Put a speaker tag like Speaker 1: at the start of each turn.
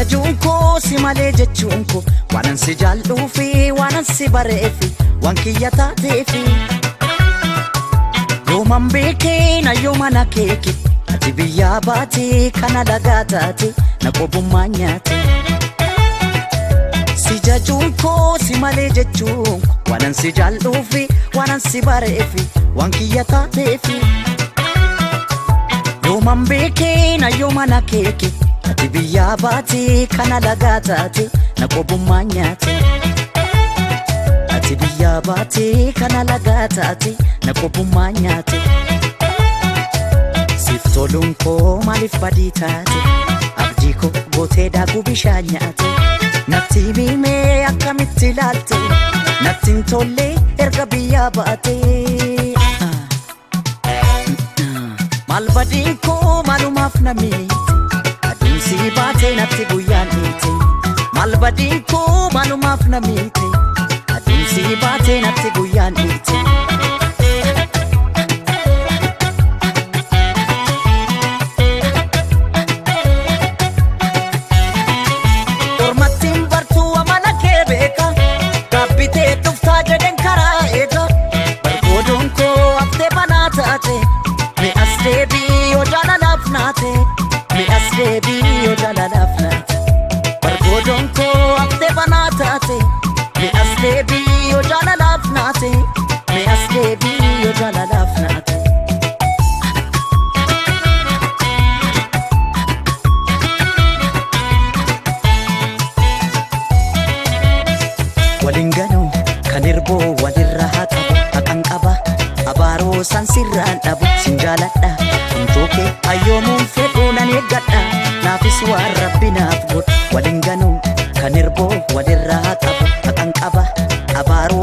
Speaker 1: jajuun koo si malee jechuun koo waanan si jaalluufi waanan si bareefi waan kiyya taateefi. Yooman beekee na yooma na keeke ati biyyaa baate kana lagaa taate na qobummaa nyaate. Si jajuun koo si malee jechuun koo waanan si jaalluufi waanan si bareefi waan kiyya taateefi. Yooman beekee na yooma na keeke ati biyyaa baate kana lagaa taate na qobummaa nyaate. Ati biyyaa baate kana lagaa taate na qobummaa nyaate. Siif toluun koo maaliif badii taate, abdii koo gootee daakuu bishaan nyaate. Natti himee akkamitti ilaalte, natti hin tolle erga biyyaa baate. Maal badiin koo maalumaaf na miite, aduun si baate natti guyyaan dhiite. Maal badiin koo maalumaaf na miite, aduun si baate natti guyyaan dhiite. Ormattiin bartuu amala kee beeka, gaabbitee dhuftaa jedhen karaa eega. Bargoodoon koo haftee banaa taate, mi'as deebii yoo jaalalaaf naate, mi'as deebii yoo jaalalaaf naate. Bargoodoon koo haftee banaa taate, mi'as deebii yoo jaalalaaf naate, mi'as deebii yoo jaalalaaf naate. Waliin ganuu kan hirboo walirra haa qabu, haqan qaba abaaroo san sirraan dhabu. Sin jaaladha humtuu kee hayyoomuun fedhuu nan eeggadha, naafis waan rabbi naaf godhu. Waliin ganuu kan hirboo walirra haa qabu, haqan qaba abaaroo.